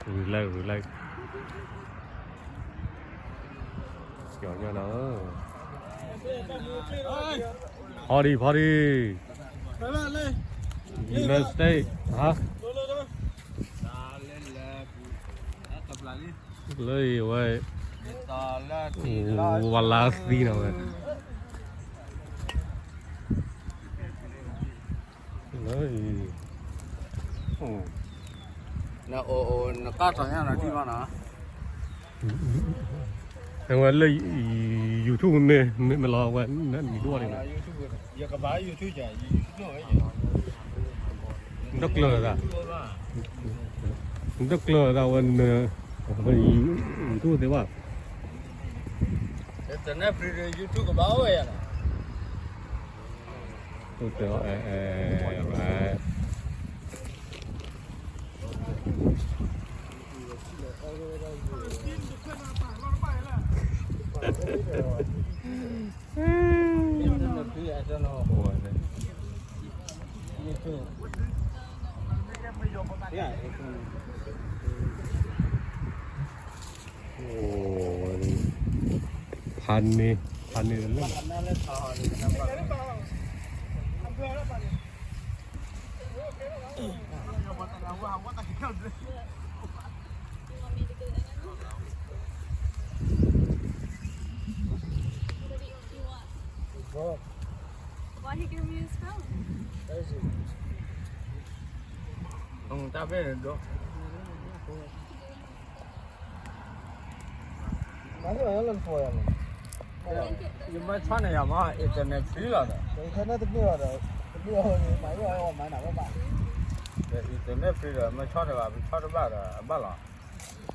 Relax, relax. ပျီၤညါနီၤ. Party, party. United States, ဟါ. လၢအံၤဝဲ, ဝဲလါသံနီၤဝဲ. လၢအံၤ, နအိၣ်အိၣ်နကါထီၣ်ညါနီၤ ထံၣ်ဘၣ်နီၤ. အဝဲလၢ YouTube မ့ၢ် မ့ၢ်လီၤဝဲ နမံၤဒိၣ်န့ၣ်, ယကဘၣ် YouTube ဒိၣ်ကျၢၤသး, ဒိၣ်ကျၢၤသးဝဲန, နတူၢ်သ့ဘၣ်. တနၢ်ဖရံးဒီး YouTube ကဘၣ်အိၣ်ဝဲယၤလီၤ. ဖးန့ၢ်, ဖးန့ၢ်လၢ Why he give me his phone? တၢ်ဘ့ၣ်ဒိၣ်, ယမ့ၢ်ဆီၣ်န့ၢ်ယၤမ့ၢ် internet free လီၤဒီး, internet free ဒီး မ့ၢ်ဆီၣ်တဘၣ် ပဆီၣ်တဘၣ်ဒီး အဘၣ်လီၤ.